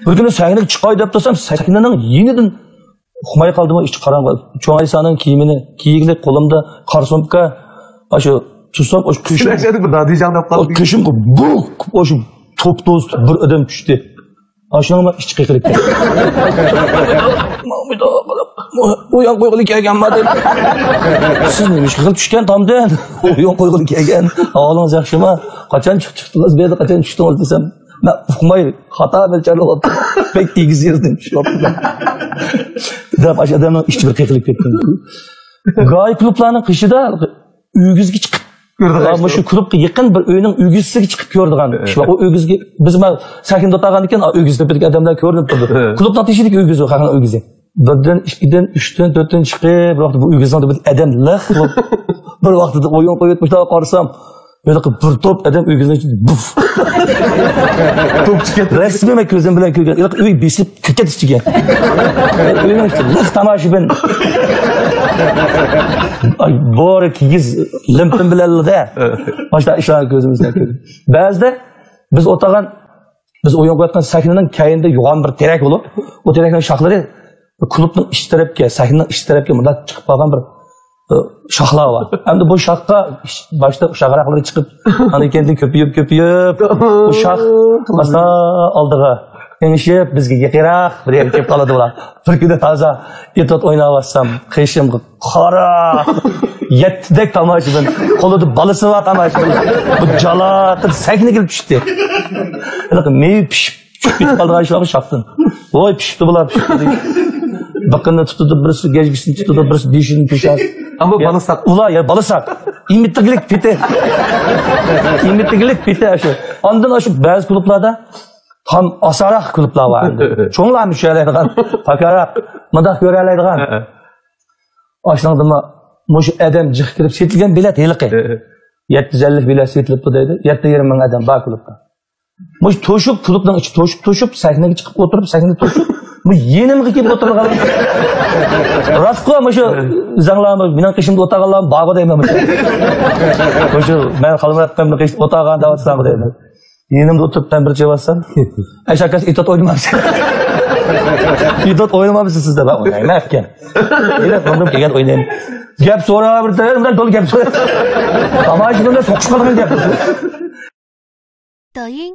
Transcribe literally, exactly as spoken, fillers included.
بىر كۈنى سەھنىگە چىقاي دەپ تۇرسام، سەھنىنىڭ يېنىدىن ئۇقماي قالدىمۇ، ئىچى قاراڭغۇ. چوڭ ئايسانىڭ كىيىمىنى كىيگىلى، قولۇمدا قارا سومكا، ئاشۇ تۇرسام، ئاشۇ كۆشۈم، ئىشلەشتە بىر دادىجاڭ دەپ قالدى. كۆشۈمگە بۇ، ئاشۇ توپتوز بىر ئادەم چۈشتى. ئاشۇنىڭ ئىچى قېقىلىپ كەتتى. ئۇيان قويغىلى كەلگەنما دەيدۇ. سىز نېمە ئىشقا قىلىپ چۈشكەن تامدىن؟ ئۇيان قويغىلى كەلگەن. ئاھۋالىڭىز ياخشىما؟ قاچان چىقتىڭىز بۇ يەردە، قاچان چۈشتىڭىز دېسەم، مەن ئۇقماي خاتا مۆلچەرلەۋاتىمەن. بەك ئېگىز يەردىن چۈشۈۋاتىمەن دەپ، ئاشۇ ئادەمنىڭ ئىچى بىر قېقىلىپ كەتكەن. گاي كۇلۇبلارنىڭ قېشىدا ئۆگزىگە چىقىپ، مۇشۇ كۇلۇبقا يېقىن بىر ئۆينىڭ ئۆگزىسىگە چىقىپ كۆرىدىغان كىشىلەر. ئئۇ ئۆگزىگە، بىز مانا سەھنىدە ئولتۇرغاندىكىن، ئۆگزە تۆپىدىكى ئادەملەر كۆرۈنۈپ تۇرىدۇ. كۇلۇبنىڭ تېشىدىكى ئۆگزى، خەقنىڭ ئۆگزى. بىردىن، ئىككىدىن، ئۈچتىن، تۆتتىن چىقىپ، بىر ۋاقىتتا بۇ ئۆگزىنىڭ تېشىدا ئادەم لىق بولۇپ، بىر ۋاقتىدا ئويۇن قويۇپ، مۇشۇنداق قارىسام، ھېلىقى بىر توپ ئادەم ئۆگزىنىڭ ئىچىدە بۇف. توپ چىقىپ كەتتى. رەسمىي مەن كۆزۈم بىلەن كۆرگەن. ھېلىقى ئۆي بېسىپ كىرىپ كەتتى ئىچىگە. ئۆينىڭ ئىچىدە لىق تاماشىبىن. ئاي، بورا كىگىز لىمپىم بىلەنلا-دە. ماشۇنداق ئىشلارنى كۆزىمىز بىلەن كۆردۇق. بەزىدە بىز ئولتۇرغان، بىز ئويۇن قويۇۋاتقان سەھنىنىڭ كەينىدە يوغان بىر تېرەك بولۇپ، ئۇ تېرەكنىڭ شاخلىرى كۇلۇبنىڭ ئىچ تەرەپكە، سەھنىنىڭ ئىچ تەرەپكە مۇنداق چىقىپ قالغان بىر، ئى، شاخلار بار. ئەمدى بۇ شاخقا باشتا شاخراقلىرى چىقىپ، ئاندىن كېيىن كۆپىيىپ، كۆپىيىپ، بۇ شاخ ئاستا ئالدىغا ئېڭىشىپ، بىزگە يېقىنراق بىر يەرگە كېلىپ قالىدۇ بۇلار. بىر كۈنى تازا ئېتوت ئويناۋاتسام، قېشىمغا قارا، يەتتىدەك تاماشىبىن، قولىدا بالىسى بار تاماشىبىن. بۇ جالاقىدا سەھنىگە كېلىپ چۈشتى. ھېلىقى مېۋە پىشىپ چۈشۈپ كېتىپ قالىدىغان ئىشلارغا شاختىن. ۋاي، پىشىپتۇ بۇلار، پىشىپتۇ دەيدۇ. بىقىنى تۇتىدۇ، بىرسى گەجگىسىنى تۇتىدۇ، بىرسى بېشىنى تۇتىدۇ. ئەمما يا، بالا ساق. ئۇلار، يا، بالا ساق. ئىمىتىگلىك پېتى. ئىمىتىگلىك پېتى شۇ. ئاندىن شۇ بەزى كۇلۇبلاردا تام ئاسانراق كۇلۇبلار بار ئەمدى. چوڭلارمۇ چۈشەلەيدىغان، پاكارراق، مۇنداق كۆرەلەيدىغان. ئاشۇنىڭدىمۇ مۇشۇ ئادەم جىق كىرىپ سېتىلگەن بېلەت ھېلىقى. يەتتە يۈز ئەللىك بېلەت سېتىلىپتۇ دەيدۇ. يەتتە يېرىم مىڭ ئادەم بار كۇلۇبتا. مۇشۇ توشۇپ، كۇلۇبنىڭ ئىچى توشۇپ، توشۇپ، سەھنىگە چىقىپ ئولتۇرۇپ، سەھنىدە توشۇپ، مۇ يېنىمغا كېلىپ ئولتۇرغان. راستقۇ، مۇشۇ ئۆزەڭلارمۇ، مېنىڭ قېشىمدا ئولتۇرغانلارمۇ بارغۇ دەيمەن مۇشۇ. مۇشۇ مەن خالمۇرات ئاكامنىڭ قېشىدا ئولتۇرغان دەۋاتساڭغۇ دەيمەن. يېنىمدا ئولتۇرۇپ، مەن بىر چېۋاتسام، ئەي شاكاس، ئېتوت ئوينىمامسىز؟ ئېتوت ئوينىمامسىز سىز دەپ، مەن ئوينايمەن ئەپكەن. ئېلىپ، بۇندىن كەلگەن ئوينايمەن. گەپ سورا، بىر تەرەپ بىلەن تولا گەپ سورا. تاماشىبىن بىلەن سوقۇشۇپ قالغان گەپ. 抖音、